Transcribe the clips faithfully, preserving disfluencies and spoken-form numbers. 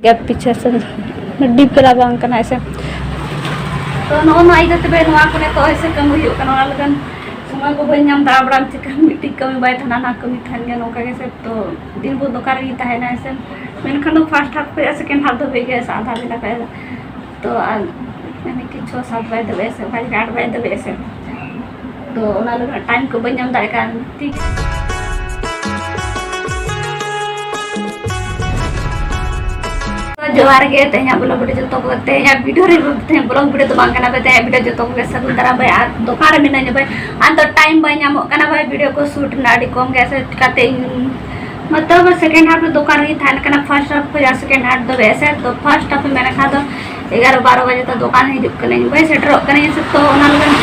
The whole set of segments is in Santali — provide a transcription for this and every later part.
ᱜᱮᱯ ᱯᱤᱪᱷᱮ ᱥᱮ ᱰᱤᱯ ᱠᱟᱞᱟᱨ ᱵᱟᱝ ᱠᱟᱱᱟ ᱥᱮ᱾ ᱛᱚ ᱱᱚᱜᱼᱚ ᱱᱚᱣᱟ ᱤᱭᱟᱹ ᱛᱮ ᱱᱚᱣᱟ ᱠᱚ ᱱᱤᱛᱚᱜ ᱦᱚᱭ ᱥᱮ ᱠᱟᱹᱢᱤ ᱦᱩᱭᱩᱜ ᱠᱟᱱᱟ, ᱚᱱᱟ ᱞᱟᱹᱜᱤᱫ ᱥᱚᱢᱚᱭ ᱠᱚ ᱵᱟᱹᱧ ᱧᱟᱢ ᱫᱟ᱾ ᱟᱵᱲᱟᱢ ᱪᱤᱠᱟᱹ ᱢᱤᱫᱴᱤᱡ ᱠᱟᱹᱢᱤ ᱵᱟᱭ ᱛᱟᱦᱮᱱᱟ, ᱚᱱᱟ ᱠᱟᱹᱢᱤ ᱛᱟᱦᱮᱱ ᱜᱮᱭᱟ ᱱᱚᱝᱠᱟ ᱜᱮ ᱥᱮ᱾ ᱛᱚ ᱫᱤᱱ ᱵᱷᱳᱨ ᱫᱚᱠᱟᱱ ᱨᱮᱜᱮᱧ ᱛᱟᱦᱮᱱᱟ ᱥᱮ, ᱢᱮᱱᱠᱷᱟᱱ ᱫᱚ ᱯᱷᱟᱥᱴ ᱦᱟᱯ ᱠᱷᱚᱱ ᱥᱮᱠᱮᱱᱰ ᱦᱟᱯ ᱫᱷᱟᱹᱵᱤᱡ ᱜᱮ ᱥᱮ ᱟᱫᱷᱟ ᱵᱮᱞᱟ ᱠᱷᱚᱱ ᱛᱚ ᱟᱨ ᱢᱟᱱᱮ ᱠᱤ ᱪᱷᱚ ᱥᱟᱛ ᱵᱟᱡᱮ ᱫᱷᱟᱹᱵᱤᱡ ᱥᱮ, ᱚᱠᱟ ᱡᱚᱠᱷᱚᱱ ᱟᱴ ᱵᱟᱡᱮ ᱫᱷᱟᱹᱵᱤᱡ ᱥᱮ᱾ ᱛᱚ ᱚᱱᱟ ᱞᱟᱹᱜᱤᱫ ᱴᱟᱭᱤᱢ ᱠᱚ ᱵᱟᱹᱧ ᱧᱟᱢ ᱫᱟᱲᱮᱭᱟᱜ ᱠᱟᱱ᱾ ᱴᱷᱤᱠ᱾ ᱡᱚᱦᱟᱨ ᱜᱮ, ᱛᱮᱦᱮᱧᱟᱜ ᱵᱞᱚᱜ ᱵᱷᱤᱰᱤᱭᱳ ᱡᱚᱛᱚ ᱠᱚ, ᱛᱮᱦᱮᱧᱟᱜ ᱵᱷᱤᱰᱤᱭᱳ ᱨᱮ, ᱛᱮᱦᱮᱧ ᱵᱞᱚᱜ ᱵᱷᱤᱰᱤᱭᱳ ᱫᱚ ᱵᱟᱝ ᱠᱟᱱᱟ ᱵᱷᱟᱭ, ᱛᱮᱦᱮᱧᱟᱜ ᱵᱷᱤᱰᱤᱭᱳ ᱡᱚᱛᱚ ᱠᱚᱜᱮ ᱥᱟᱹᱜᱩᱱ ᱫᱟᱨᱟᱢ ᱵᱷᱟᱭ᱾ ᱟᱨ ᱫᱚᱠᱟᱱ ᱨᱮ ᱢᱮᱱᱟᱹᱧᱟ ᱵᱷᱟᱭ, ᱟᱨ ᱫᱚ ᱴᱟᱭᱤᱢ ᱵᱟᱭ ᱧᱟᱢᱚᱜ ᱠᱟᱱᱟ ᱵᱷᱟᱭ, ᱵᱷᱤᱰᱤᱭᱳ ᱠᱚ ᱥᱩᱴ ᱨᱮᱱᱟᱜ ᱟᱹᱰᱤ ᱠᱚᱢ ᱜᱮ ᱥᱮ, ᱪᱤᱠᱟᱛᱮ ᱤᱧ ᱢᱚᱛᱞᱚᱵ ᱥᱮᱠᱮᱱᱰ ᱦᱟᱯ ᱨᱮ ᱫᱚᱠᱟᱱ ᱨᱮᱜᱮ ᱛᱟᱦᱮᱱ ᱠᱟᱱᱟ, ᱯᱷᱟᱥᱴ ᱦᱟᱯ ᱠᱷᱚᱱ ᱥᱮᱠᱮᱱᱰ ᱦᱟᱯ ᱫᱚ ᱵᱮᱥ ᱥᱮ᱾ ᱛᱚ ᱯᱷᱟᱥᱴ ᱦᱟᱯ ᱢᱮᱱ ᱞᱮᱠᱷᱟᱱ ᱫᱚ ᱮᱜᱟᱨᱚ ᱵᱟᱨᱚ ᱵᱟᱡᱮ ᱛᱚ ᱫᱚᱠᱟᱱ ᱦᱤᱡᱩᱜ ᱠᱟᱹᱱᱟᱹᱧ ᱵᱷᱟᱭ, ᱥᱮᱴᱮᱨᱚᱜ ᱠᱟᱹᱱᱟᱹᱧ ᱥᱮ᱾ ᱛᱚ ᱚᱱᱟ ᱞᱟᱹᱜᱤᱫ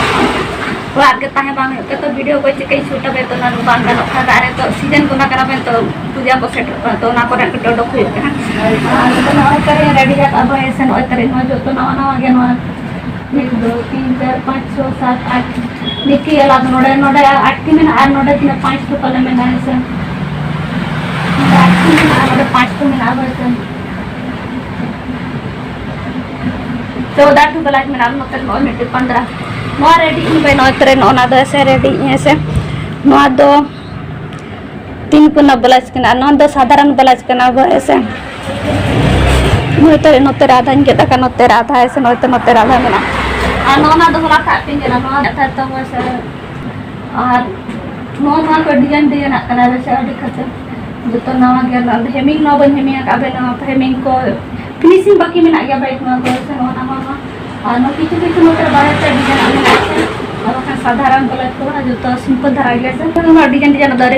ᱚᱲᱟᱜ ᱨᱮᱜᱮ ᱛᱟᱦᱮᱸ ᱵᱟᱝ ᱦᱩᱭᱩᱜ ᱠᱟᱱᱟ, ᱛᱚ ᱵᱷᱤᱰᱤᱭᱳ ᱠᱚ ᱪᱤᱠᱟᱹᱧ ᱥᱩᱴᱟ ᱵᱷᱟᱭ, ᱛᱚ ᱚᱱᱟ ᱫᱚ ᱵᱟᱝ ᱜᱟᱱᱚᱜ ᱠᱟᱱᱟ᱾ ᱟᱨ ᱱᱤᱛᱚᱜ ᱥᱤᱡᱮᱱ ᱠᱚ ᱚᱱᱟ ᱠᱟᱱᱟ ᱵᱷᱟᱭ, ᱛᱚ ᱯᱩᱡᱟ ᱠᱚ ᱥᱮᱴᱮᱨᱚᱜ ᱠᱟᱱᱟ, ᱛᱚ ᱚᱱᱟ ᱠᱚᱨᱮ ᱠᱟᱹᱴᱤᱡ ᱚᱰᱚᱠ ᱦᱩᱭᱩᱜ ᱠᱟᱱᱟ᱾ ᱟᱨ ᱱᱤᱛᱚᱜ ᱱᱚᱜᱼᱚᱭ ᱛᱟᱹᱨᱤ ᱨᱮᱰᱤ ᱠᱟᱜᱼᱟ ᱵᱷᱟᱭ, ᱥᱮ ᱱᱚᱜᱼᱚᱭ ᱛᱟᱹᱨᱤ ᱱᱚᱣᱟ ᱡᱚᱛᱚ ᱱᱟᱣᱟ ᱱᱟᱣᱟ ᱜᱮ ᱱᱚᱣᱟ ᱢᱤᱫ, ᱫᱩ, ᱛᱤᱱ, ᱪᱟᱨ, ᱯᱟᱸᱪ, ᱪᱷᱚ, ᱥᱟᱛ, ᱟᱴ, ᱱᱤᱠᱤ ᱟᱞᱟᱫᱟ ᱱᱚᱰᱮ, ᱱᱚᱰᱮ ᱟᱴ ᱴᱤ ᱢᱮᱱᱟᱜᱼᱟ ᱟᱨ ᱱᱚᱰᱮ ᱛᱤᱱᱟᱹᱜ ᱯᱟᱸᱪ ᱴᱤ ᱯᱟᱞᱮ ᱢᱮᱱᱟᱜᱼᱟ, ᱦᱮᱸ ᱥᱮ? ᱱᱚᱰᱮ ᱟᱴ ᱴᱤ ᱢᱮᱱᱟᱜᱼᱟ, ᱱᱚᱰᱮ ᱯᱟᱸᱪ ᱴᱤ ᱢᱮᱱᱟᱜᱼᱟ, ᱦᱳᱭ ᱥᱮ? ᱪᱳᱫᱟ ᱴᱤ ᱵᱞᱟᱣᱩᱡᱽ ᱢᱮᱱᱟᱜᱼᱟ ᱱᱚᱛᱮ, ᱱᱚᱜᱼᱚᱭ ᱢᱤᱫᱴᱤᱡ ᱯᱚᱱᱫᱽᱨᱟ᱾ ᱱᱚᱣᱟ ᱨᱮᱰᱤ ᱤᱧ ᱵᱷᱟᱭ, ᱱᱚᱣᱟ ᱛᱟᱹᱨᱤ ᱱᱚᱜᱼᱚ ᱱᱟ ᱫᱚ ᱦᱮᱸ ᱥᱮ, ᱨᱮᱰᱤ ᱤᱧ ᱦᱮᱸ ᱥᱮ᱾ ᱱᱚᱣᱟ ᱫᱚ ᱛᱤᱱ ᱠᱚᱱᱟ ᱵᱞᱟᱣᱩᱡᱽ ᱠᱟᱱᱟ, ᱱᱚᱣᱟ ᱫᱚ ᱥᱟᱫᱷᱟᱨᱚᱱ ᱵᱞᱟᱣᱩᱡᱽ ᱠᱟᱱᱟ ᱵᱷᱟᱭ, ᱦᱮᱸ ᱥᱮ᱾ ᱱᱚᱛᱮ ᱨᱮ, ᱱᱚᱛᱮ ᱨᱮ ᱟᱫᱷᱟᱧ ᱜᱮᱫ ᱟᱠᱟᱫ, ᱱᱚᱛᱮ ᱨᱮ ᱟᱫᱷᱟ, ᱦᱮᱸ ᱥᱮ, ᱱᱚᱛᱮ, ᱱᱚᱛᱮ ᱨᱮ ᱟᱫᱷᱟ ᱢᱮᱱᱟᱜᱼᱟ᱾ ᱟᱨ ᱱᱚᱜᱼᱚ ᱱᱟ ᱫᱚ ᱦᱚᱞᱟ ᱠᱷᱟᱜ ᱯᱤᱧ ᱠᱟᱱᱟ, ᱱᱚᱣᱟ ᱱᱮᱛᱟᱨ ᱫᱚ ᱦᱮᱸ ᱥᱮ᱾ ᱟᱨ ᱱᱚᱣᱟ, ᱱᱚᱣᱟ ᱠᱚ ᱰᱤᱡᱟᱭᱤᱱ, ᱰᱤᱡᱟᱭᱤᱱᱟᱜ ᱠᱟᱱᱟ ᱵᱮᱥ ᱟᱹᱰᱤ ᱠᱷᱟᱪᱟ᱾ ᱡᱚᱛᱚ ᱱᱟᱣᱟ ᱜᱮᱭᱟ, ᱱᱚᱣᱟ ᱫᱚ ᱦᱮᱢᱤᱝ ᱱᱚᱣᱟ ᱵᱟᱹᱧ ᱦᱮᱢᱤᱝ ᱟᱠᱟᱫ ᱵᱮᱱᱟ, ᱱᱚᱣᱟ ᱦᱮᱢᱤᱝ ᱠᱚ ᱯᱷᱤᱱᱤᱥᱤᱝ ᱵᱟᱹᱠᱤ ᱢᱮᱱᱟᱜ ᱜᱮᱭᱟ ᱵᱷᱟᱭ, ᱱᱚᱣᱟ ᱠᱚ ᱥᱮ ᱱᱚᱣᱟ ᱱᱟᱣᱟ ᱱᱚᱣᱟ᱾ ᱟᱨ ᱱᱚᱣᱟ ᱠᱤᱪᱷᱩ ᱠᱤᱪᱷᱩ ᱱᱚᱛᱮ ᱨᱮ ᱵᱟᱨᱭᱟ ᱯᱮᱭᱟ ᱰᱤᱡᱟᱭᱤᱱᱟᱜ ᱢᱮᱱᱟᱜᱼᱟ ᱥᱮ, ᱟᱨ ᱵᱟᱠᱷᱟᱱ ᱥᱟᱫᱷᱟᱨᱚᱱ ᱵᱞᱟᱣᱩᱡᱽ ᱠᱚ ᱠᱟᱱᱟ, ᱡᱚᱛᱚ ᱥᱤᱢᱯᱚᱞ ᱫᱷᱟᱨᱟ ᱜᱮᱭᱟ ᱥᱮ᱾ ᱱᱚᱣᱟ ᱰᱤᱡᱟᱭᱤᱱ, ᱰᱤᱡᱟᱭᱤᱱ ᱫᱟᱨᱮ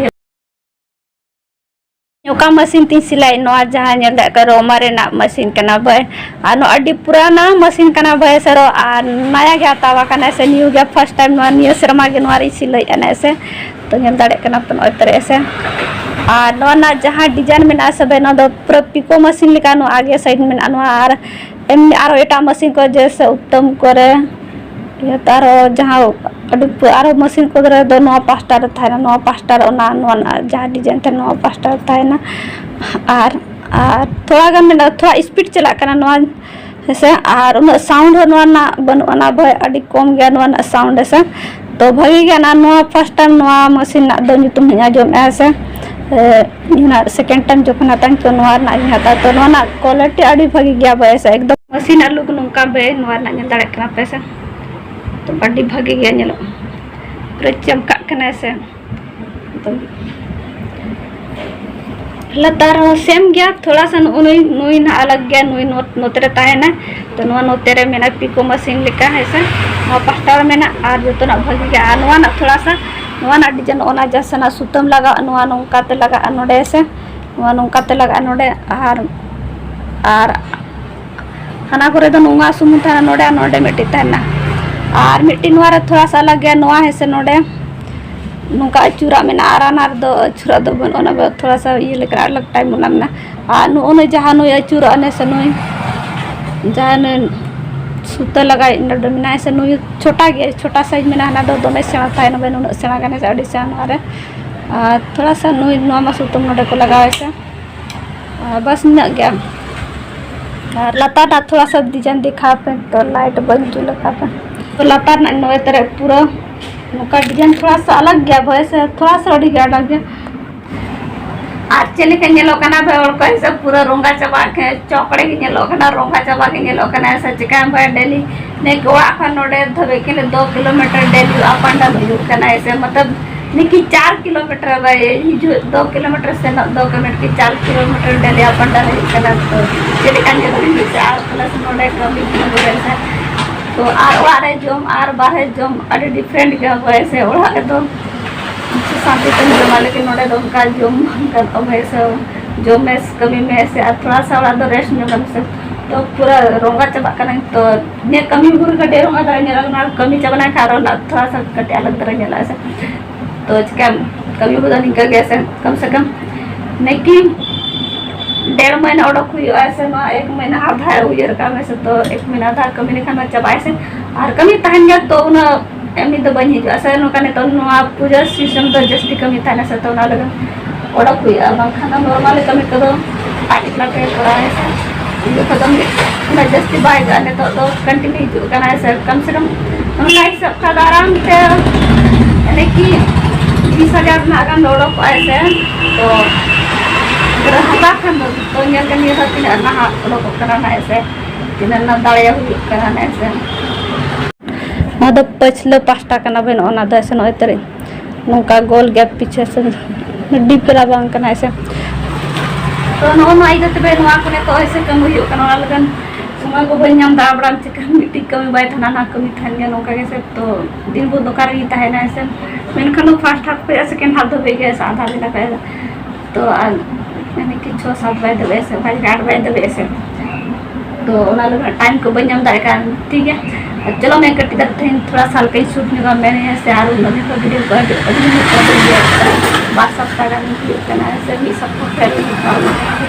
ᱚᱠᱟ ᱢᱮᱥᱤᱱ ᱛᱤᱧ ᱥᱤᱞᱟᱹᱭ, ᱱᱚᱣᱟ ᱡᱟᱦᱟᱸ ᱧᱮᱞ ᱫᱟᱲᱮᱭᱟᱜ ᱠᱟᱱᱟ ᱨᱳᱢᱟ ᱨᱮᱱᱟᱜ ᱢᱮᱥᱤᱱ ᱠᱟᱱᱟ ᱵᱷᱟᱭ᱾ ᱟᱨ ᱱᱚᱣᱟ ᱟᱹᱰᱤ ᱯᱩᱨᱟᱱᱟ ᱢᱮᱥᱤᱱ ᱠᱟᱱᱟ ᱵᱷᱟᱭ ᱥᱮᱨᱚ, ᱟᱨ ᱱᱟᱭᱟ ᱜᱮ ᱦᱟᱛᱟᱣ ᱟᱠᱟᱱᱟ ᱥᱮ, ᱱᱤᱭᱩ ᱜᱮ ᱯᱷᱟᱥᱴ ᱴᱟᱭᱤᱢ ᱱᱚᱣᱟ ᱱᱤᱭᱟᱹ ᱥᱮᱨᱢᱟ ᱜᱮ ᱱᱚᱣᱟ ᱨᱤᱧ ᱥᱤᱞᱟᱹᱭᱮᱫᱼᱟ ᱱᱮ ᱥᱮ᱾ ᱛᱚ ᱧᱮᱞ ᱫᱟᱲᱮᱭᱟᱜ ᱠᱟᱱᱟ ᱯᱮ ᱱᱚᱜᱼᱚᱭ ᱛᱟᱨᱮ ᱥᱮ᱾ ᱟᱨ ᱱᱚᱣᱟ ᱨᱮᱱᱟᱜ ᱡᱟᱦᱟᱸ ᱰᱤᱡᱟᱭᱤᱱ ᱢᱮᱱᱟᱜᱼᱟ ᱥᱮ ᱵᱷᱟᱭ, ᱱᱚᱣᱟ ᱫᱚ ᱯᱩᱨᱟᱹ ᱯᱤᱠᱳ ᱢᱮᱥᱤᱱ ᱞᱮᱠᱟ ᱱᱚᱣᱟ ᱜᱮ ᱥᱟᱭᱤᱡ ᱢᱮᱱᱟᱜᱼᱟ ᱱᱚᱣᱟ, ᱟᱨ ᱮᱢᱱᱤ ᱟᱨᱚ ᱮᱴᱟᱜ ᱢᱮᱥᱤᱱ ᱠᱚ ᱡᱮᱭᱥᱮ ᱩᱛᱛᱚᱢ ᱠᱚᱨᱮ, ᱤᱭᱟᱹ ᱛᱚ ᱟᱨᱚ ᱡᱟᱦᱟᱸ ᱟᱹᱰᱤ ᱯᱩ-, ᱟᱨᱚ ᱢᱮᱥᱤᱱ ᱠᱚᱨᱮ ᱫᱚ ᱱᱚᱣᱟ ᱯᱟᱥᱴᱟ ᱨᱮ ᱛᱟᱦᱮᱱᱟ, ᱱᱚᱣᱟ ᱯᱟᱥᱴᱟ ᱨᱮ ᱚᱱᱟ, ᱱᱚᱣᱟ ᱨᱮᱱᱟᱜ ᱡᱟᱦᱟᱸ ᱰᱤᱡᱟᱭᱤᱱ ᱛᱟᱦᱮᱱᱟ ᱱᱚᱣᱟ ᱯᱟᱥᱴᱟ ᱨᱮ ᱛᱟᱦᱮᱱᱟ᱾ ᱟᱨ ᱟᱨ ᱛᱷᱚᱲᱟ ᱜᱟᱱ ᱢᱮᱱᱟᱜᱼᱟ, ᱛᱷᱚᱲᱟ ᱥᱯᱤᱰ ᱪᱟᱞᱟᱜ ᱠᱟᱱᱟ ᱱᱚᱣᱟ, ᱦᱮᱸᱥᱮ᱾ ᱟᱨ ᱩᱱᱟᱹᱜ ᱥᱟᱣᱩᱱᱰ ᱦᱚᱸ ᱱᱚᱣᱟ ᱨᱮᱱᱟᱜ ᱵᱟᱹᱱᱩᱜ ᱟᱱᱟ ᱵᱷᱟᱭ, ᱟᱹᱰᱤ ᱠᱚᱢ ᱜᱮᱭᱟ ᱱᱚᱣᱟ ᱨᱮᱱᱟᱜ ᱥᱟᱣᱩᱱᱰ, ᱦᱮᱸᱥᱮ᱾ ᱛᱚ ᱵᱷᱟᱹᱜᱤ ᱜᱮ ᱚᱱᱟ ᱱᱚᱣᱟ ᱯᱷᱟᱥᱴ ᱴᱟᱭᱤᱢ ᱱᱚᱣᱟ ᱢᱮᱥᱤᱱ ᱨᱮᱱᱟᱜ ᱫᱚ ᱧᱩᱛᱩᱢ ᱦᱚᱸᱧ ᱟᱸᱡᱚᱢᱮᱫᱼᱟ, ᱦᱮᱸᱥᱮ᱾ ᱤᱧ ᱦᱟᱸᱜ ᱥᱮᱠᱮᱱᱰ ᱴᱟᱭᱤᱢ ᱡᱚᱠᱷᱚᱱ ᱦᱟᱛᱟᱣ ᱛᱚ ᱱᱚᱣᱟ ᱨᱮᱱᱟᱜ ᱤᱧ ᱦᱟᱛᱟᱣᱟ᱾ ᱛᱚ ᱱᱚᱣᱟ ᱨᱮᱱᱟᱜ ᱠᱳᱣᱟᱞᱤᱴᱤ ᱟᱹᱰᱤ ᱵᱷᱟᱹᱜᱤ ᱜᱮᱭᱟ ᱵᱷᱟᱭ, ᱦᱮᱸᱥᱮ᱾ ᱮᱠᱫᱚᱢ ᱢᱮᱥᱤᱱ ᱨᱮᱱᱟᱜ ᱞᱩᱠ ᱱᱚᱝᱠᱟ ᱵᱷᱟᱭ ᱱᱚᱣᱟ ᱨᱮᱱᱟᱜ ᱧᱮᱞ ᱫᱟᱲᱮᱭᱟᱜ ᱠᱟᱱᱟ ᱯᱮ ᱥᱮ᱾ ᱛᱚ ᱟᱹᱰᱤ ᱵᱷᱟᱹᱜᱤ ᱜᱮ ᱧᱮᱞᱚᱜ, ᱯᱩᱨᱟᱹ ᱪᱟᱢᱠᱟᱜ ᱠᱟᱱᱟ, ᱦᱮᱸᱥᱮ᱾ ᱞᱟᱛᱟᱨ ᱦᱚᱸ ᱥᱮᱢ ᱜᱮᱭᱟ, ᱛᱷᱚᱲᱟ ᱥᱟ ᱱᱩᱭ ᱱᱩᱭ ᱱᱟᱦᱟᱜ ᱟᱞᱟᱜᱽ ᱜᱮᱭᱟ, ᱱᱩᱭ ᱱᱚᱛᱮ ᱨᱮ ᱛᱟᱦᱮᱱᱟ᱾ ᱛᱚ ᱱᱚᱣᱟ ᱱᱚᱛᱮ ᱨᱮ ᱢᱮᱱᱟᱜᱼᱟ ᱯᱤᱠᱳ ᱢᱮᱥᱤᱱ ᱞᱮᱠᱟ, ᱦᱮᱸ ᱥᱮ᱾ ᱱᱚᱣᱟ ᱯᱟᱦᱴᱟ ᱨᱮ ᱢᱮᱱᱟᱜᱼᱟ ᱟᱨ ᱡᱚᱛᱚᱱᱟᱜ ᱵᱷᱟᱹᱜᱤ ᱜᱮᱭᱟ᱾ ᱟᱨ ᱱᱚᱣᱟ ᱨᱮᱱᱟᱜ ᱛᱷᱚᱲᱟ ᱥᱟ ᱱᱚᱣᱟ ᱨᱮᱱᱟᱜ ᱰᱤᱡᱟᱭᱤᱱ ᱚᱱᱟ ᱡᱟᱦᱟᱸ ᱥᱮᱱᱟᱜ ᱥᱩᱛᱟᱹᱢ ᱞᱟᱜᱟᱜᱼᱟ, ᱱᱚᱣᱟ ᱱᱚᱝᱠᱟ ᱛᱮ ᱞᱟᱜᱟᱜᱼᱟ ᱱᱚᱰᱮ, ᱥᱮ ᱱᱚᱣᱟ ᱱᱚᱝᱠᱟ ᱛᱮ ᱞᱟᱜᱟᱜᱼᱟ ᱱᱚᱰᱮ᱾ ᱟᱨ ᱟᱨ ᱦᱟᱱᱟ ᱠᱚᱨᱮ ᱫᱚ ᱱᱚᱣᱟ ᱥᱩᱢᱩᱝ ᱛᱟᱦᱮᱱᱟ ᱱᱚᱰᱮ, ᱟᱨ ᱱᱚᱰᱮ ᱢᱤᱫᱴᱤᱡ ᱛᱟᱦᱮᱱᱟ᱾ ᱟᱨ ᱢᱤᱫᱴᱤᱡ ᱱᱚᱣᱟ ᱨᱮ ᱛᱷᱚᱲᱟ ᱥᱟ ᱟᱞᱟᱜᱽ ᱜᱮᱭᱟ, ᱱᱚᱣᱟ ᱦᱮᱸ ᱥᱮ ᱱᱚᱰᱮ ᱱᱚᱝᱠᱟ ᱟᱹᱪᱩᱨᱟᱜ ᱢᱮᱱᱟᱜᱼᱟ, ᱟᱨ ᱦᱟᱱᱟ ᱨᱮᱫᱚ ᱟᱹᱪᱩᱨᱟᱜ ᱫᱚ ᱵᱟᱹᱱᱩᱜᱼᱟ, ᱚᱱᱟ ᱫᱚ ᱛᱷᱚᱲᱟ ᱥᱟ ᱤᱭᱟᱹ ᱞᱮᱠᱟ ᱟᱞᱟᱜᱽ ᱴᱟᱭᱤᱯ ᱚᱱᱟ ᱢᱮᱱᱟᱜᱼᱟ᱾ ᱟᱨ ᱱᱚᱜᱼᱚ ᱱᱩᱭ ᱡᱟᱦᱟᱸ ᱱᱩᱭ ᱟᱹᱪᱩᱨᱚᱜᱼᱟ ᱱᱮ ᱥᱮ ᱱᱩᱭ ᱡᱟᱦᱟᱸ ᱱᱩᱭ ᱥᱩᱛᱟᱹ ᱞᱟᱜᱟᱣ ᱱᱚᱰᱮ ᱢᱮᱱᱟᱜᱼᱟ ᱥᱮ, ᱱᱩᱭ ᱪᱷᱳᱴᱟ ᱜᱮᱭᱟ, ᱪᱷᱳᱴᱟ ᱥᱟᱭᱤᱡ ᱢᱮᱱᱟᱜᱼᱟ, ᱦᱟᱱᱟ ᱫᱚ ᱫᱚᱢᱮ ᱥᱮᱬᱟ ᱛᱟᱦᱮᱱᱟ, ᱵᱟᱹᱱᱩᱜ ᱩᱱᱟᱹᱜ ᱥᱮᱬᱟ ᱜᱟᱱ ᱥᱮ ᱟᱹᱰᱤ ᱥᱮᱬᱟ ᱱᱚᱣᱟ ᱨᱮ᱾ ᱟᱨ ᱛᱷᱚᱲᱟ ᱥᱟ ᱱᱩᱭ ᱱᱚᱣᱟ ᱢᱟ ᱥᱩᱛᱟᱹᱢ ᱱᱚᱰᱮ ᱠᱚ ᱞᱟᱜᱟᱣᱟ ᱥᱮ᱾ ᱟᱨ ᱵᱟᱥ ᱱᱤᱱᱟᱹᱜ ᱜᱮ᱾ ᱟᱨ ᱞᱟᱛᱟᱨ ᱴᱟᱜ ᱛᱷᱚᱲᱟ ᱥᱟ ᱰᱤᱡᱟᱭᱤᱱ ᱫᱮᱠᱷᱟᱣ ᱯᱮ, ᱛᱚ ᱞᱟᱭᱤᱴ ᱵᱟᱹᱧ ᱡᱩᱞ ᱟᱠᱟᱫ ᱯᱮ᱾ ᱛᱚ ᱞᱟᱛᱟᱨ ᱨᱮᱱᱟᱜ ᱱᱚᱜᱼᱚᱭ ᱛᱟᱨᱟ ᱯᱩᱨᱟᱹ ᱱᱚᱝᱠᱟ ᱰᱤᱡᱟᱭᱤᱱ ᱛᱷᱚᱲᱟ ᱥᱟ ᱟᱞᱟᱜᱽ ᱜᱮᱭᱟ ᱵᱷᱟᱭ ᱥᱮ, ᱛᱷᱚᱲᱟ ᱥᱟ ᱟᱹᱰᱤ ᱜᱮ ᱟᱞᱟᱜᱽ ᱜᱮᱭᱟ᱾ ᱟᱨ ᱪᱮᱫ ᱞᱮᱠᱟ ᱧᱮᱞᱚᱜ ᱠᱟᱱᱟ ᱵᱷᱟᱭ, ᱦᱚᱲ ᱠᱚ ᱦᱤᱥᱟᱹᱵ ᱯᱩᱨᱟᱹ ᱨᱚᱸᱜᱟ ᱪᱟᱵᱟᱜ ᱠᱟᱱᱟ, ᱪᱚᱠᱲᱮ ᱜᱮ ᱧᱮᱞᱚᱜ ᱠᱟᱱᱟ, ᱨᱚᱸᱜᱟ ᱪᱟᱵᱟ ᱜᱮ ᱧᱮᱞᱚᱜ ᱠᱟᱱᱟ ᱥᱮ᱾ ᱪᱮᱠᱟᱭᱟᱢ ᱵᱷᱟᱭ, ᱰᱮᱞᱤ ᱱᱤᱭᱟᱹ ᱚᱲᱟᱜ ᱠᱷᱚᱱ ᱱᱚᱰᱮ ᱫᱷᱟᱹᱵᱤᱡ ᱠᱤᱱᱛᱩ ᱫᱩ kilometre daily up and down ᱦᱩᱭᱩᱜ ᱠᱟᱱᱟ ᱥᱮ, ᱢᱚᱛᱞᱚᱵ ᱱᱤᱭᱟᱹ ᱠᱤ ᱪᱟᱨ ᱠᱤᱞᱳᱢᱤᱴᱟᱨ ᱵᱷᱟᱭ, ᱦᱤᱡᱩᱜ ᱫᱩ ᱠᱤᱞᱳᱢᱤᱴᱟᱨ, ᱥᱮᱱᱚᱜ ᱫᱩ ᱠᱤᱞᱳᱢᱤᱴᱟᱨ, ᱠᱤ ᱪᱟᱨ kilometre daily up and down ᱦᱩᱭᱩᱜ ᱠᱟᱱᱟ᱾ ᱛᱚ ᱪᱮᱫ ᱞᱮᱠᱟᱱ ᱡᱟᱹᱨᱩᱲᱤ ᱦᱩᱭᱩᱜ ᱥᱮ, ᱟᱨ ᱯᱞᱟᱥ ᱱᱚᱰᱮ ᱠᱟᱹᱢᱤ ᱠᱚ ᱦᱩᱭᱩᱜ ᱠᱟᱱᱟ᱾ ᱛᱚ ᱟᱨ ᱚᱲᱟᱜ ᱨᱮ ᱡᱚᱢ ᱟᱨ ᱵᱟᱦᱨᱮ ᱡᱚᱢ ᱟᱹᱰᱤ ᱰᱤᱯᱷᱟᱨᱮᱱᱴ ᱜᱮᱭᱟ ᱵᱷᱟᱭ ᱥᱮ᱾ ᱚᱲᱟᱜ ᱨᱮᱫᱚ ᱥᱟᱱᱛᱤ ᱛᱮᱢ ᱡᱚᱢᱟ, ᱞᱮᱠᱤᱱ ᱱᱚᱰᱮ ᱫᱚ ᱚᱱᱠᱟ ᱡᱚᱢ ᱵᱟᱝ ᱜᱟᱱᱚᱜᱼᱟ ᱵᱷᱟᱭ ᱥᱮ᱾ ᱡᱚᱢ ᱢᱮ, ᱠᱟᱹᱢᱤ ᱢᱮ ᱥᱮ, ᱟᱨ ᱛᱷᱚᱲᱟ ᱥᱟ ᱚᱲᱟᱜ ᱫᱚ ᱨᱮᱥᱴ ᱧᱚᱜᱟᱢ ᱥᱮ᱾ ᱛᱚ ᱯᱩᱨᱟᱹ ᱨᱚᱸᱜᱟ ᱪᱟᱵᱟᱜ ᱠᱟᱱᱟᱧ᱾ ᱛᱚ ᱱᱤᱭᱟᱹ ᱠᱟᱹᱢᱤ ᱵᱷᱳᱨ ᱠᱟᱹᱴᱤᱡ ᱨᱚᱸᱜᱟ ᱫᱷᱟᱨᱟ ᱧᱮᱞᱚᱜ ᱠᱟᱱᱟ, ᱟᱨ ᱠᱟᱹᱢᱤ ᱪᱟᱵᱟ ᱞᱮᱱᱠᱷᱟᱱ ᱟᱨᱚ ᱱᱟᱜ ᱛᱷᱚᱲᱟ ᱥᱟ ᱠᱟᱹᱴᱤᱡ ᱟᱞᱟᱜᱽ ᱫᱷᱟᱨᱟ ᱧᱮᱞᱚᱜᱼᱟ ᱥᱮ᱾ ᱛᱚ ᱪᱤᱠᱟᱹᱭᱟᱢ, ᱠᱟᱹᱢᱤ ᱠᱚᱫᱚ ᱱᱤᱝᱠᱟᱹ ᱜᱮᱭᱟ ᱥᱮ, ᱠᱚᱢ ᱥᱮ ᱠᱚᱢ ᱱᱤᱠᱤ ᱰᱮᱲ ᱢᱟᱹᱦᱱᱟᱹ ᱚᱰᱚᱠ ᱦᱩᱭᱩᱜᱼᱟ ᱥᱮ, ᱱᱚᱣᱟ ᱮᱠ ᱢᱟᱹᱦᱱᱟᱹ ᱟᱫᱷᱟ ᱩᱭᱦᱟᱹᱨ ᱠᱟᱜ ᱢᱮ ᱥᱮ᱾ ᱛᱚ ᱮᱠ ᱢᱟᱹᱦᱱᱟᱹ ᱟᱫᱷᱟ ᱠᱟᱹᱢᱤ ᱞᱮᱠᱷᱟᱱ ᱢᱟ ᱪᱟᱵᱟᱜᱼᱟᱭ ᱥᱮ, ᱟᱨ ᱠᱟᱹᱢᱤ ᱛᱟᱦᱮᱱ ᱜᱮᱭᱟ᱾ ᱛᱚ ᱩᱱᱟᱹᱜ ᱮᱢᱱᱤ ᱫᱚ ᱵᱟᱹᱧ ᱦᱤᱡᱩᱜᱼᱟ ᱥᱮ, ᱱᱚᱝᱠᱟ ᱱᱤᱛᱚᱜ ᱱᱚᱣᱟ ᱯᱩᱡᱟᱹ ᱥᱤᱡᱚᱱ ᱫᱚ ᱡᱟᱹᱥᱛᱤ ᱠᱟᱹᱢᱤ ᱛᱟᱦᱮᱱᱟ ᱥᱮ, ᱛᱚ ᱚᱱᱟ ᱞᱟᱹᱜᱤᱫ ᱚᱰᱚᱠ ᱦᱩᱭᱩᱜᱼᱟ, ᱵᱟᱝᱠᱷᱟᱱ ᱫᱚ ᱱᱚᱨᱢᱟᱞᱤ ᱠᱟᱹᱢᱤ ᱠᱚᱫᱚ ᱟᱡ ᱮᱠᱞᱟ ᱛᱮ ᱠᱚᱨᱟᱣ ᱦᱮᱸ ᱥᱮ᱾ ᱩᱱ ᱡᱚᱠᱷᱚᱱ ᱫᱚ ᱩᱱᱟᱹᱜ ᱡᱟᱹᱥᱛᱤ ᱵᱟᱭ ᱦᱤᱡᱩᱜᱼᱟ, ᱱᱤᱛᱚᱜ ᱫᱚ ᱠᱚᱱᱴᱤᱱᱤᱭᱩ ᱦᱤᱡᱩᱜ ᱠᱟᱱᱟ ᱦᱮᱸ ᱥᱮ᱾ ᱠᱚᱢ ᱥᱮ ᱠᱚᱢ ᱚᱱᱠᱟ ᱦᱤᱥᱟᱹᱵ ᱠᱷᱟᱱ ᱫᱚ ᱟᱨᱟᱢ ᱛᱮ ᱢᱟᱱᱮ ᱠᱤ ᱵᱤᱥ ᱦᱟᱡᱟᱨ ᱨᱮᱱᱟᱜ ᱜᱟᱱ ᱫᱚ ᱚᱰᱚᱠᱚᱜᱼᱟ ᱦᱮᱸ ᱥᱮ᱾ ᱛᱚ ᱦᱟᱛᱟᱣ ᱠᱷᱟᱱ ᱫᱚ ᱛᱚ ᱧᱮᱞ ᱠᱟᱹᱧ ᱱᱤᱭᱟᱹ ᱫᱷᱟᱣ ᱛᱤᱱᱟᱹᱜ ᱱᱟᱦᱟᱜ ᱚᱰᱚᱠᱚᱜ ᱠᱟᱱᱟ ᱱᱟᱦᱟᱜ ᱦᱮᱸ ᱥᱮ, ᱛᱤᱱᱟᱹᱜ ᱨᱮᱱᱟᱜ ᱫᱟᱲᱮ ᱦᱩᱭᱩᱜ ᱠᱟᱱᱟ ᱱᱟᱦᱟᱜ ᱦᱮᱸ ᱥᱮ᱾ ᱱᱚᱣᱟ ᱫᱚ ᱯᱟᱹᱪᱷᱞᱟᱹ ᱯᱟᱦᱴᱟ ᱠᱟᱱᱟ ᱵᱮᱱ, ᱚᱱᱟ ᱫᱚ ᱮᱥᱮ ᱱᱚᱜᱼᱚᱭ ᱛᱟᱹᱨᱤ ᱱᱚᱝᱠᱟ ᱜᱳᱞ ᱜᱮᱯ ᱯᱤᱪᱷᱮ ᱥᱮ ᱰᱤᱯ ᱯᱮᱞᱟ ᱵᱟᱝ ᱠᱟᱱᱟ ᱮᱥᱮ᱾ ᱛᱚ ᱱᱚᱜᱼᱚ ᱱᱚᱣᱟ ᱤᱭᱟᱹ ᱛᱮ ᱱᱚᱣᱟ ᱠᱚ ᱱᱤᱛᱚᱜ ᱮᱥᱮ ᱠᱟᱹᱢᱤ ᱦᱩᱭᱩᱜ ᱠᱟᱱᱟ, ᱚᱱᱟ ᱞᱟᱹᱜᱤᱫ ᱥᱚᱢᱚᱭ ᱠᱚ ᱵᱟᱹᱧ ᱧᱟᱢ ᱮᱫᱟ᱾ ᱟᱵᱲᱟᱢ ᱪᱤᱠᱟᱹ ᱢᱤᱫᱴᱤᱡ ᱠᱟᱹᱢᱤ ᱵᱟᱭ ᱛᱟᱦᱮᱱᱟ, ᱚᱱᱟ ᱠᱟᱹᱢᱤ ᱛᱟᱦᱮᱱ ᱜᱮᱭᱟ ᱱᱚᱝᱠᱟ ᱜᱮ ᱥᱮ᱾ ᱛᱚ ᱫᱤᱱ ᱵᱷᱳᱨ ᱫᱚᱠᱟᱱ ᱨᱮᱜᱮᱧ ᱛᱟᱦᱮᱱᱟ ᱮᱥᱮ, ᱢᱮᱱᱠᱷᱟᱱ ᱫᱚ ᱯᱷᱟᱥᱴ ᱦᱟᱯ ᱠᱷᱚᱱ ᱥᱮᱠᱮᱱᱰ ᱦᱟᱯ ᱫᱷᱟᱹᱵᱤᱡ ᱜᱮ ᱮᱥᱮ ᱟᱫᱷᱟ ᱜᱷᱚᱱᱴᱟ ᱠᱷᱚᱱ ᱛᱚ ᱟᱨ ᱢᱟᱱᱮ ᱠᱤ ᱪᱷᱚ ᱥᱟᱛ ᱵᱟᱡᱮ ᱫᱷᱟᱹᱵᱤᱡ ᱮᱥᱮ, ᱵᱟᱡᱮ ᱟᱴ ᱵᱟᱡᱮ ᱫᱷᱟᱹᱵᱤᱡ ᱮᱥᱮ᱾ ᱛᱚ ᱚᱱᱟ ᱞᱟᱹᱜᱤᱫ ᱴᱟᱭᱤᱢ ᱠᱚ ᱵᱟᱹᱧ ᱧᱟᱢ ᱫᱟᱲᱮᱭᱟᱜ ᱠᱟᱱ, ᱴᱷᱤᱠ ᱜᱮᱭᱟ᱾ ᱟᱨ ᱪᱚᱞᱚ ᱢᱮ ᱠᱟᱹᱴᱤᱡ ᱠᱟᱛᱮ ᱛᱮᱦᱮᱧ ᱛᱷᱚᱲᱟ ᱥᱟ ᱦᱟᱞᱠᱟᱧ ᱥᱩᱴ ᱧᱚᱜᱟ ᱢᱮᱱᱮ ᱥᱮ, ᱟᱨ ᱩᱱᱟᱹᱜ ᱫᱤᱱ ᱠᱷᱚᱱ ᱵᱷᱤᱰᱤᱭᱳ ᱠᱚ ᱟᱹᱰᱤ ᱟᱹᱰᱤ ᱫᱤᱱ ᱠᱷᱚᱱ ᱵᱟᱹᱧ ᱧᱮᱞ ᱠᱟᱫᱟ᱾ ᱵᱟᱨ ᱥᱚᱯᱛᱟ ᱜᱟᱱ ᱦᱩᱭᱩᱜ ᱠᱟᱱᱟ ᱥᱮ ᱢᱤᱫ ᱥᱚᱯᱛᱟ ᱯᱷᱮᱨ ᱦᱩᱭᱩᱜ ᱠᱟᱱᱟ᱾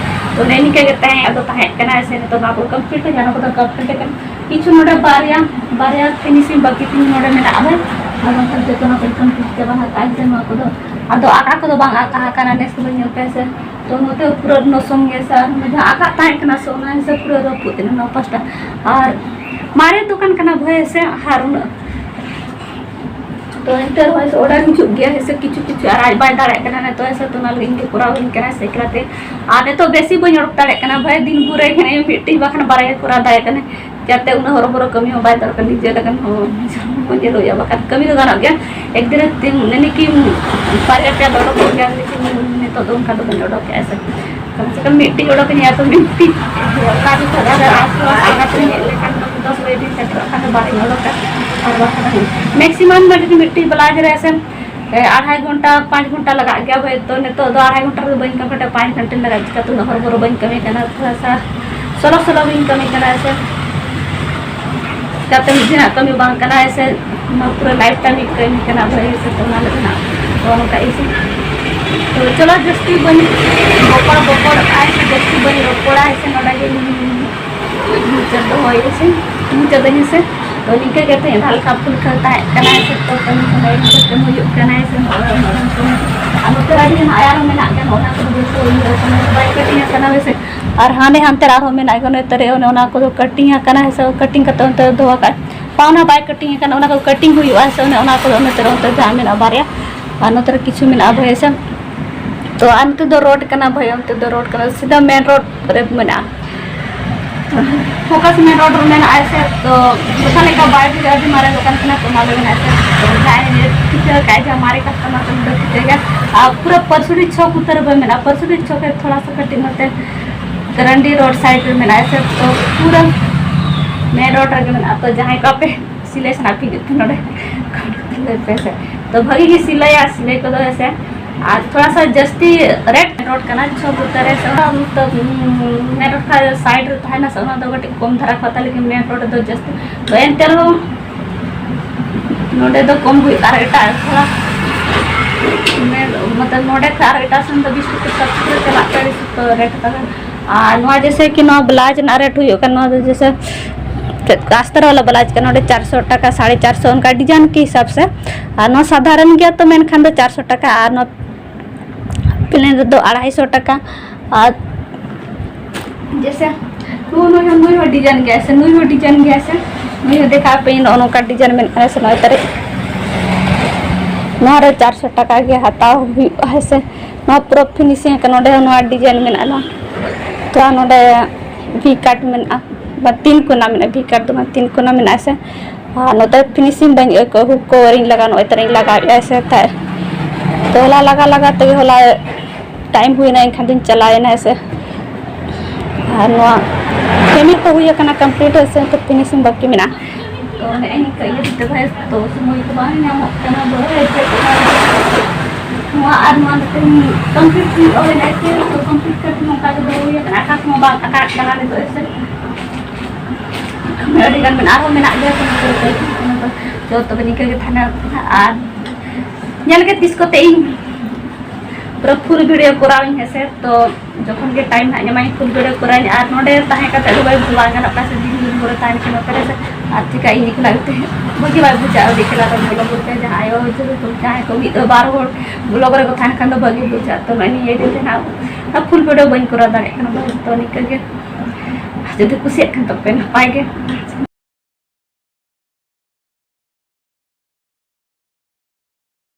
ᱛᱚ ᱱᱮᱜᱼᱮ ᱱᱤᱝᱠᱟ ᱜᱮ ᱛᱟᱦᱮᱸ ᱟᱫᱚ ᱛᱟᱦᱮᱸ ᱠᱟᱱᱟ ᱥᱮ, ᱱᱤᱛᱚᱜ ᱫᱚ ᱟᱵᱚ ᱠᱚᱢᱯᱞᱤᱴ ᱦᱚᱸ ᱡᱟᱦᱟᱸ ᱠᱚᱫᱚ ᱠᱚᱢᱯᱞᱤᱴ ᱟᱠᱟᱱᱟ᱾ ᱠᱤᱪᱷᱩ ᱱᱚᱰᱮ ᱵᱟᱨᱭᱟ, ᱵᱟᱨᱭᱟ ᱯᱷᱤᱱᱤᱥᱤᱝ ᱵᱟᱹᱠᱤ ᱛᱤᱧ ᱱᱚᱰᱮ ᱢᱮᱱᱟᱜᱼᱟ ᱵᱷᱟᱭ, ᱟᱨ ᱵᱟᱝᱠᱷᱟᱱ ᱡᱚᱛᱚ ᱦᱚᱸ ᱠᱚᱢᱯᱞᱤᱴ ᱪᱟᱵᱟ ᱟᱠᱟᱫ ᱟᱹᱧ ᱥᱮ ᱱᱚᱣᱟ ᱠᱚᱫᱚ᱾ ᱟᱫᱚ ᱟᱠᱟ ᱠᱚᱫᱚ ᱵᱟᱝ ᱟᱠᱟ ᱟᱠᱟᱱᱟ ᱱᱮᱥ ᱫᱚ ᱧᱮᱞ ᱯᱮ ᱥᱮ᱾ ᱛᱚ ᱱᱚᱛᱮ ᱯᱩᱨᱟᱹ ᱱᱚᱥᱚᱝ ᱜᱮ ᱥᱮ, ᱟᱨ ᱡᱟᱦᱟᱸ ᱟᱠᱟ ᱛᱟᱦᱮᱸ ᱠᱟᱱᱟ ᱥᱮ ᱚᱱᱟ ᱦᱤᱥᱟᱹᱵ ᱯᱩᱨᱟᱹ ᱨᱟᱹᱯᱩᱫ ᱮᱱᱟ ᱱᱚᱣᱟ ᱯᱟᱥᱴᱟ᱾ ᱟᱨ ᱢᱟᱨᱮ ᱫᱚᱠᱟᱱ ᱠᱟᱱᱟ ᱵᱷᱟᱭ ᱥᱮ, ᱟᱨ ᱩᱱᱟᱹᱜ ᱛᱚ ᱮᱱᱛᱮ ᱨᱮᱦᱚᱸ ᱥᱮ ᱚᱰᱟᱨ ᱦᱤᱡᱩᱜ ᱜᱮᱭᱟ ᱦᱮᱸ ᱥᱮ, ᱠᱤᱪᱷᱩ ᱠᱤᱪᱷᱩ, ᱟᱨ ᱟᱡ ᱵᱟᱭ ᱫᱟᱲᱮᱭᱟᱜ ᱠᱟᱱᱟ ᱱᱤᱛᱚᱜ ᱦᱮᱸ ᱥᱮ, ᱛᱚ ᱚᱱᱟ ᱞᱟᱹᱜᱤᱫ ᱤᱧ ᱜᱮ ᱠᱚᱨᱟᱣ ᱟᱹᱧ ᱠᱟᱱᱟ ᱥᱮ ᱮᱠᱞᱟ ᱛᱮ᱾ ᱟᱨ ᱱᱤᱛᱚᱜ ᱵᱮᱥᱤ ᱵᱟᱹᱧ ᱚᱰᱚᱠ ᱫᱟᱲᱮᱭᱟᱜ ᱠᱟᱱᱟ ᱵᱷᱟᱭ, ᱫᱤᱱ ᱵᱷᱳᱨ ᱨᱮ ᱢᱤᱫᱴᱤᱡ ᱵᱟᱠᱷᱟᱱ ᱵᱟᱨᱭᱟ ᱠᱚᱨᱟᱣ ᱫᱟᱲᱮᱭᱟᱜ ᱠᱟᱱᱟ, ᱡᱟᱛᱮ ᱩᱱᱟᱹᱜ ᱦᱚᱨᱚᱵᱚᱨᱚ ᱠᱟᱹᱢᱤ ᱦᱚᱸ ᱵᱟᱭ ᱫᱚᱨᱠᱟᱨ, ᱱᱤᱡᱮ ᱞᱟᱹᱜᱤᱫ ᱦᱚᱸ ᱧᱮᱞ ᱦᱩᱭᱩᱜᱼᱟ, ᱵᱟᱠᱷᱟᱱ ᱠᱟᱹᱢᱤ ᱫᱚ ᱜᱟᱱᱚᱜ ᱜᱮᱭᱟ᱾ ᱮᱠ ᱫᱤᱱ ᱨᱮ ᱛᱤᱱ ᱢᱟᱱᱮ ᱠᱤ ᱵᱟᱨᱭᱟ ᱯᱮᱭᱟ ᱫᱚ ᱚᱰᱚᱠᱚᱜ ᱜᱮᱭᱟ, ᱞᱮᱠᱤᱱ ᱱᱤᱛᱚᱜ ᱫᱚ ᱚᱱᱠᱟ ᱫᱚ ᱵᱟᱹᱧ ᱚᱰᱚᱠᱮᱜᱼᱟ ᱥᱮ᱾ ᱠᱚᱢ ᱥᱮ ᱠᱚᱢ ᱢᱤᱫᱴᱤᱡ ᱚᱰᱚᱠ ᱤᱧ ᱟᱨ ᱢᱤᱫᱴᱤᱡ ᱚᱠᱟ ᱡᱚᱠᱷᱚᱱ ᱟᱨ ᱟᱥ ᱯᱟᱥ ᱟᱜᱟᱛ ᱨᱮ ᱦᱮᱡ ᱞᱮᱠᱷᱟᱱ ᱫᱚ ᱫᱚᱥ ᱵᱟᱡᱮ ᱫᱤᱱ ᱥᱮᱴᱮᱨᱚᱜ ᱠᱷᱟᱱ ᱫᱚ ᱵᱟᱨᱤᱧ ᱚᱰᱚᱠᱟ᱾ ᱟᱨ ᱵᱟᱠᱷᱟᱱ ᱢᱮᱠᱥᱤᱢᱟᱢ ᱢᱟᱱᱮ ᱢᱤᱫᱴᱤᱡ ᱵᱞᱟᱣᱩᱡᱽ ᱨᱮ ᱥᱮ ᱮ, ᱟᱲᱟᱭ ᱜᱷᱚᱱᱴᱟ, ᱯᱟᱸᱪ ᱜᱷᱚᱱᱴᱟ ᱞᱟᱜᱟᱜ ᱜᱮᱭᱟ ᱵᱷᱟᱭ᱾ ᱛᱚ ᱱᱤᱛᱚᱜ ᱫᱚ ᱟᱲᱟᱭ ᱜᱷᱚᱱᱴᱟ ᱨᱮᱫᱚ ᱵᱟᱹᱧ ᱠᱚᱢᱯᱞᱤᱴᱟ, ᱯᱟᱸᱪ ᱜᱷᱚᱱᱴᱟᱧ ᱞᱟᱜᱟᱜᱼᱟ᱾ ᱪᱤᱠᱟᱹᱛᱮ ᱩᱱᱟᱹᱜ ᱦᱚᱨᱚᱵᱚᱨᱚ ᱵᱟᱹᱧ ᱠᱟᱹᱢᱤ ᱠᱟᱱᱟ, ᱛᱷᱚᱲᱟ ᱥᱟ ᱥᱚᱞᱚ ᱥᱚᱞᱚ ᱜᱤᱧ ᱠᱟᱹᱢᱤ ᱠᱟᱱᱟ ᱥᱮ᱾ ᱪᱤᱠᱟᱹᱛᱮ ᱢᱤᱫ ᱫᱤᱱᱟᱜ ᱠᱟᱹᱢᱤ ᱵᱟᱝ ᱠᱟᱱᱟ ᱥᱮ, ᱱᱚᱣᱟ ᱯᱩᱨᱟᱹ ᱞᱟᱭᱤᱯᱷ ᱴᱟᱭᱤᱢ ᱤᱧ ᱠᱟᱹᱢᱤ ᱠᱟᱱᱟ ᱵᱷᱟᱭ ᱥᱮ᱾ ᱛᱚ ᱚᱱᱟ ᱞᱟᱹᱜᱤᱫ ᱦᱟᱸᱜ ᱱᱚᱜᱼᱚ ᱱᱚᱝᱠᱟ ᱤᱥᱤᱱ᱾ ᱛᱚ ᱪᱚᱞᱚ ᱡᱟᱹᱥᱛᱤ ᱵᱟᱹᱧ ᱵᱚᱠᱚᱲ ᱵᱚᱠᱚᱲᱚᱜᱼᱟ ᱥᱮ, ᱡᱟᱹᱥᱛᱤ ᱵᱟᱹᱧ ᱨᱚᱯᱚᱲᱟ ᱥᱮ, ᱱᱚᱰᱮ ᱜᱮ ᱢᱩᱪᱟᱹᱫ ᱫᱚᱦᱚᱭᱟ ᱥᱮ, ᱢᱩᱪᱟᱹᱫᱟᱹᱧ ᱥᱮ᱾ ᱛᱚ ᱱᱤᱝᱠᱟᱹ ᱜᱮ ᱛᱮᱦᱮᱧ ᱦᱟᱞᱠᱟ ᱯᱷᱩᱞᱠᱟ ᱛᱟᱦᱮᱸ ᱠᱟᱱᱟ ᱥᱮ, ᱛᱚ ᱠᱟᱹᱢᱤ ᱠᱚ ᱦᱩᱭᱩᱜ ᱠᱟᱱᱟ ᱥᱮ, ᱱᱚᱜᱼᱚᱭ ᱱᱚᱰᱮ ᱠᱚ ᱟᱨ ᱱᱚᱛᱮ ᱟᱹᱰᱤ ᱟᱭᱢᱟ ᱢᱮᱱᱟᱜ ᱜᱮᱭᱟ, ᱚᱱᱟ ᱠᱚᱫᱚ ᱡᱚᱛᱚ ᱤᱭᱟᱹ ᱠᱟᱱᱟ, ᱵᱟᱭ ᱠᱟᱹᱴᱤᱝ ᱟᱠᱟᱱᱟ ᱦᱳᱭ ᱥᱮ᱾ ᱟᱨ ᱦᱟᱸᱰᱮ ᱦᱟᱱᱛᱮ ᱨᱮ ᱟᱨᱦᱚᱸ ᱢᱮᱱᱟᱜ ᱜᱮᱭᱟ, ᱚᱱᱮ ᱛᱮᱨᱮ ᱚᱱᱮ ᱚᱱᱟ ᱠᱚᱫᱚ ᱠᱟᱹᱴᱤᱝ ᱟᱠᱟᱱᱟ ᱦᱮᱸ ᱥᱮ, ᱠᱟᱹᱴᱤᱝ ᱠᱟᱛᱮ ᱚᱱᱛᱮ ᱨᱮ ᱫᱚᱦᱚ ᱠᱟᱜᱼᱟ᱾ ᱯᱟᱣᱱᱟ ᱵᱟᱭ ᱠᱟᱹᱴᱤᱝ ᱟᱠᱟᱱᱟ, ᱚᱱᱟ ᱠᱚ ᱠᱟᱹᱴᱤᱝ ᱦᱩᱭᱩᱜᱼᱟ ᱦᱮᱸ ᱥᱮ, ᱚᱱᱮ ᱚᱱᱟ ᱠᱚᱫᱚ ᱚᱱᱮ ᱛᱮᱨᱮ ᱚᱱᱛᱮ ᱡᱟᱦᱟᱸ ᱢᱮᱱᱟᱜᱼᱟ ᱵᱟᱨᱭᱟ, ᱟᱨ ᱱᱚᱛᱮ ᱨᱮ ᱠᱤᱪᱷᱩ ᱢᱮᱱᱟᱜᱼᱟ ᱵᱷᱟᱹᱭ ᱦᱮᱸ ᱥᱮ᱾ ᱛᱚ ᱟᱨ ᱱᱚᱛᱮ ᱫᱚ ᱨᱳᱰ ᱠᱟᱱᱟ ᱵᱷᱟᱹᱭ, ᱚᱱᱛᱮ ᱫᱚ ᱨᱳᱰ ᱠᱟᱱᱟ, ᱥᱤᱫᱷᱟ ᱢᱮᱱ ᱨᱳᱰ ᱨᱮ ᱢᱮᱱᱟᱜᱼᱟ᱾ ᱯᱷᱳᱠᱟᱥ ᱢᱮᱱ ᱨᱳᱰ ᱨᱮ ᱢᱮᱱᱟᱜᱼᱟ ᱥᱮ, ᱛᱚ ᱚᱠᱟ ᱞᱮᱠᱟ ᱵᱟᱭ ᱵᱩᱡᱷᱟᱹᱜᱼᱟ, ᱟᱹᱰᱤ ᱢᱟᱨᱮ ᱫᱚᱠᱟᱱ ᱠᱟᱱᱟ, ᱛᱚ ᱚᱱᱟ ᱞᱟᱹᱜᱤᱫ ᱥᱮ, ᱛᱚ ᱡᱟᱦᱟᱸᱭ ᱴᱷᱤᱠᱟᱹ ᱠᱟᱜᱼᱟᱭ, ᱡᱟᱦᱟᱸ ᱢᱟᱨᱮ ᱠᱟᱥᱴᱚᱢᱟᱨ ᱠᱚ ᱩᱱᱠᱩ ᱫᱚ ᱴᱷᱤᱠᱟᱹ ᱜᱮᱭᱟ᱾ ᱟᱨ ᱯᱩᱨᱟᱹ ᱯᱟᱹᱨᱥᱩᱰᱤ ᱪᱷᱚᱠ ᱩᱛᱟᱹᱨ ᱨᱮ ᱢᱮᱱᱟᱜᱼᱟ, ᱯᱟᱹᱨᱥᱩᱰᱤ ᱪᱷᱚᱠ ᱨᱮ ᱛᱷᱚᱲᱟ ᱥᱟ ᱠᱟᱹᱴᱤᱡ ᱱᱚᱛᱮ ᱠᱟᱨᱟᱱᱰᱤ ᱨᱳᱰ ᱥᱟᱭᱤᱰ ᱨᱮ ᱢᱮᱱᱟᱜᱼᱟ ᱥᱮ, ᱛᱚ ᱯᱩᱨᱟᱹ ᱢᱮᱱ ᱨᱳᱰ ᱨᱮᱜᱮ ᱢᱮᱱᱟᱜᱼᱟ᱾ ᱛᱚ ᱡᱟᱦᱟᱸᱭ ᱠᱚ ᱟᱯᱮ ᱥᱤᱞᱟᱹᱭ ᱥᱟᱱᱟ ᱯᱮ ᱦᱤᱡᱩᱜ ᱯᱮ ᱱᱚᱰᱮ ᱠᱚᱱᱴᱟᱠᱴ ᱯᱮ ᱥᱮ᱾ ᱛᱚ ᱵᱷᱟᱹᱜᱤ ᱜᱮ ᱥᱤᱞᱟᱹᱭᱟ, ᱥᱤᱞᱟᱹᱭ ᱠᱚᱫᱚ ᱦᱮᱸ ᱥᱮ᱾ ᱟᱨ ᱛᱷᱚᱲᱟ ᱥᱟ ᱡᱟᱹᱥᱛᱤ ᱨᱮᱴ ᱨᱳᱰ ᱠᱟᱱᱟ, ᱪᱷᱚ ᱵᱩᱛᱟᱹ ᱨᱮ ᱥᱮ ᱚᱱᱟ ᱢᱚᱛᱞᱚᱵ, ᱩᱸ, ᱢᱮᱱ ᱨᱳᱰ ᱠᱷᱟᱡ ᱥᱟᱭᱤᱰ ᱨᱮ ᱛᱟᱦᱮᱱᱟ ᱥᱮ, ᱚᱱᱟ ᱫᱚ ᱠᱟᱹᱴᱤᱡ ᱠᱚᱢ ᱫᱷᱟᱨᱟ ᱠᱚ ᱦᱟᱛᱟᱣᱟ, ᱞᱮᱠᱤᱱ ᱢᱮᱱ ᱨᱳᱰ ᱨᱮᱫᱚ ᱡᱟᱹᱥᱛᱤ᱾ ᱛᱚ ᱮᱱᱛᱮ ᱨᱮᱦᱚᱸ ᱱᱚᱰᱮ ᱫᱚ ᱠᱚᱢ ᱦᱩᱭᱩᱜᱼᱟ, ᱟᱨ ᱮᱴᱟᱜ ᱛᱷᱚᱲᱟ ᱢᱮᱱ ᱢᱚᱛᱞᱚᱵ ᱱᱚᱰᱮ ᱠᱷᱚᱡ ᱟᱨ ᱮᱴᱟᱜ ᱥᱮᱱ ᱫᱚ ᱵᱤᱥ ᱴᱟᱠᱟ ᱥᱟᱛ ᱴᱟᱠᱟ ᱪᱟᱞᱟᱜ ᱠᱟᱱᱟ, ᱵᱤᱥ ᱴᱟᱠᱟ ᱨᱮᱴ ᱠᱟᱱᱟ᱾ ᱟᱨ ᱱᱚᱣᱟ ᱡᱮᱥᱮ ᱠᱤ ᱱᱚᱣᱟ ᱵᱞᱟᱣᱩᱡᱽ ᱨᱮᱱᱟᱜ ᱨᱮᱴ ᱦᱩᱭᱩᱜ ᱠᱟᱱᱟ, ᱱᱚᱣᱟ ᱫᱚ ᱡᱮᱥᱮ ᱟᱥᱛᱚᱨ ᱵᱟᱞᱟ ᱵᱞᱟᱣᱩᱡᱽ ᱠᱟᱱᱟ, ᱱᱚᱰᱮ ᱪᱟᱨᱥᱚ ᱴᱟᱠᱟ, ᱥᱟᱲᱮ ᱪᱟᱨᱥᱚ, ᱚᱱᱠᱟ ᱰᱤᱡᱟᱭᱤᱱ ᱠᱤ ᱦᱤᱥᱟᱵ ᱥᱮ᱾ ᱟᱨ ᱱᱚᱣᱟ ᱥᱟᱫᱷᱟᱨᱚᱱ ᱜᱮᱭᱟ, ᱛᱚ ᱢᱮᱱᱠᱷᱟᱱ ᱫᱚ ᱪᱟᱨᱥᱚ ᱴᱟᱠᱟ, ᱟᱨ ᱱᱚᱣᱟ ᱯᱞᱮᱱ ᱨᱮᱫᱚ ᱟᱲᱟᱭᱥᱚ ᱴᱟᱠᱟ᱾ ᱟᱨ ᱡᱮᱥᱮ ᱱᱩᱭ, ᱱᱩᱭ ᱦᱚᱸ, ᱱᱩᱭ ᱦᱚᱸ ᱰᱤᱡᱟᱭᱤᱱ ᱜᱮᱭᱟ ᱥᱮ, ᱱᱩᱭ ᱦᱚᱸ ᱰᱤᱡᱟᱭᱤᱱ ᱜᱮᱭᱟ ᱥᱮ, ᱱᱩᱭ ᱦᱚᱸ ᱫᱮᱠᱷᱟᱣ ᱟᱯᱮ ᱱᱚᱜᱼᱚ ᱱᱚᱝᱠᱟ ᱰᱤᱡᱟᱭᱤᱱ ᱢᱮᱱᱟᱜᱼᱟ ᱥᱮ, ᱱᱚᱜᱼᱚᱭ ᱛᱟᱨᱮ ᱱᱚᱣᱟ ᱨᱮ ᱪᱟᱨᱥᱚ ᱴᱟᱠᱟ ᱜᱮ ᱦᱟᱛᱟᱣ ᱦᱩᱭᱩᱜᱼᱟ ᱦᱮᱸ ᱥᱮ᱾ ᱱᱚᱣᱟ ᱯᱩᱨᱟᱹ ᱯᱷᱤᱱᱤᱥᱤᱝ ᱟᱠᱟᱱᱟ, ᱱᱚᱰᱮ ᱦᱚᱸ ᱱᱚᱣᱟ ᱰᱤᱡᱟᱭᱤᱱ ᱢᱮᱱᱟᱜᱼᱟ, ᱱᱚᱣᱟ ᱛᱷᱚᱲᱟ ᱱᱚᱰᱮ ᱵᱷᱤ ᱠᱟᱴ ᱢᱮᱱᱟᱜᱼᱟ, ᱵᱟ ᱛᱤᱱ ᱠᱚᱱᱟ ᱢᱮᱱᱟᱜᱼᱟ, ᱵᱷᱤ ᱠᱟᱴ ᱫᱚ ᱵᱟᱝ, ᱛᱤᱱ ᱠᱚᱱᱟ ᱢᱮᱱᱟᱜᱼᱟ ᱥᱮ᱾ ᱟᱨ ᱱᱚᱛᱮ ᱯᱷᱤᱱᱤᱥᱤᱝ ᱵᱟᱹᱧ ᱟᱹᱭᱠᱟᱹᱣ, ᱦᱩᱠ ᱠᱚ ᱟᱹᱣᱨᱤᱧ ᱞᱟᱜᱟᱣ, ᱱᱚᱜᱼᱚᱭ ᱛᱟᱨᱟᱧ ᱞᱟᱜᱟᱣᱮᱫᱼᱟ ᱥᱮ ᱛᱟᱦᱮᱸᱫ᱾ ᱛᱚ ᱦᱚᱞᱟ ᱞᱟᱜᱟ ᱞᱟᱜᱟ ᱛᱮᱜᱮ ᱦᱚᱞᱟ ᱴᱟᱭᱤᱢ ᱦᱩᱭᱱᱟ, ᱮᱱᱠᱷᱟᱱ ᱫᱚᱧ ᱪᱟᱞᱟᱣᱮᱱᱟ ᱦᱮᱸ ᱥᱮ᱾ ᱟᱨ ᱱᱚᱣᱟ ᱯᱮᱢᱮᱱᱴ ᱠᱚ ᱦᱩᱭ ᱟᱠᱟᱱᱟ ᱠᱚᱢᱯᱞᱤᱴ ᱦᱮᱸ ᱥᱮ, ᱛᱚ ᱯᱷᱤᱱᱤᱥᱤᱝ ᱵᱟᱹᱠᱤ ᱢᱮᱱᱟᱜᱼᱟ᱾ ᱛᱚ ᱱᱮᱜᱼᱮ ᱱᱤᱝᱠᱟᱹ ᱤᱭᱟᱹ ᱛᱮ ᱵᱷᱟᱭ, ᱛᱚ ᱥᱚᱢᱚᱭ ᱠᱚ ᱵᱟᱝ ᱧᱟᱢᱚᱜ ᱠᱟᱱᱟ ᱵᱟᱹᱭ ᱪᱮᱫ ᱠᱚ ᱵᱟᱝ᱾ ᱱᱚᱣᱟ ᱟᱨ ᱱᱚᱣᱟ ᱢᱤᱫᱴᱮᱱ ᱠᱚᱢᱯᱞᱤᱴ ᱦᱩᱭᱩᱜᱼᱟ, ᱦᱩᱭᱱᱟ ᱥᱮ, ᱛᱚ ᱠᱚᱢᱯᱞᱤᱴ ᱠᱟᱛᱮ ᱱᱚᱝᱠᱟ ᱜᱮ ᱫᱚᱦᱚ ᱦᱩᱭ ᱟᱠᱟᱱᱟ, ᱟᱠᱟ ᱠᱚᱦᱚᱸ ᱵᱟᱝ ᱟᱠᱟ ᱠᱟᱱᱟ ᱱᱤᱛᱚᱜ ᱦᱮᱸ ᱥᱮ᱾ ᱟᱹᱰᱤ ᱜᱟᱱ ᱢᱮᱱᱟᱜᱼᱟ, ᱟᱨᱦᱚᱸ ᱢᱮᱱᱟᱜ ᱜᱮᱭᱟ ᱠᱚ, ᱡᱚᱛᱚ ᱵᱮᱱ ᱤᱱᱠᱟᱹ ᱜᱮ ᱛᱟᱦᱮᱱᱟ᱾ ᱟᱨ ᱧᱮᱞ ᱜᱮ ᱛᱤᱥ ᱠᱚᱛᱮ ᱤᱧ ᱯᱩᱨᱟᱹ ᱯᱷᱩᱞ ᱵᱷᱤᱰᱤᱭᱳ ᱠᱚᱨᱟᱣ ᱤᱧ ᱦᱮᱸ ᱥᱮ, ᱛᱚ ᱡᱚᱠᱷᱚᱱ ᱜᱮ ᱴᱟᱭᱤᱢ ᱦᱟᱸᱜ ᱧᱟᱢᱟᱹᱧ ᱯᱷᱩᱞ ᱵᱷᱤᱰᱤᱭᱳ ᱠᱚᱨᱟᱣ ᱤᱧ᱾ ᱟᱨ ᱱᱚᱰᱮ ᱛᱟᱦᱮᱸ ᱠᱟᱛᱮ ᱫᱚ ᱵᱟᱭ ᱵᱷᱟᱞᱟ ᱜᱟᱱᱚᱜ ᱠᱟᱱᱟ ᱥᱮ, ᱫᱤᱱ ᱫᱤᱱ ᱠᱚᱨᱮ ᱛᱟᱦᱮᱱ ᱠᱟᱱᱟ ᱯᱮᱲᱟ ᱥᱮ, ᱟᱨ ᱪᱤᱠᱟ ᱤᱧ ᱮᱠᱞᱟ ᱜᱮᱛᱮ ᱵᱷᱟᱹᱜᱤ ᱵᱟᱭ ᱵᱩᱡᱷᱟᱹᱜᱼᱟ᱾ ᱟᱹᱰᱤ ᱮᱠᱞᱟ ᱫᱚ ᱵᱚᱞᱚ ᱵᱚᱞᱛᱮ ᱡᱟᱦᱟᱸᱭ ᱟᱭᱳ ᱦᱚᱲ ᱡᱟᱦᱟᱸᱭ ᱠᱚ ᱢᱤᱫ ᱫᱚ ᱵᱟᱨ ᱦᱚᱲ ᱵᱚᱞᱚ ᱠᱚᱨᱮ ᱠᱚ ᱛᱟᱦᱮᱱ ᱠᱷᱟᱱ ᱫᱚ ᱵᱷᱟᱹᱜᱤ ᱵᱩᱡᱷᱟᱹᱜᱼᱟ᱾ ᱛᱚ ᱱᱚᱜᱼᱚᱭ ᱱᱤᱭᱟᱹ ᱫᱤᱱ ᱨᱮ ᱱᱟᱜ ᱚᱱᱟ ᱯᱷᱩᱞ ᱵᱷᱤᱰᱤᱭᱳ ᱵᱟᱹᱧ ᱠᱚᱨᱟᱣ ᱫᱟᱲᱮᱭᱟᱜ ᱠᱟᱱᱟ᱾ ᱛᱚ ᱱᱤᱝᱠᱟᱹ ᱜᱮ, ᱡᱩᱫᱤ ᱠᱩᱥᱤᱭᱟᱜ ᱠᱷᱟᱱ ᱛᱚᱵᱮ ᱱᱟᱯᱟᱭ ᱜᱮ᱾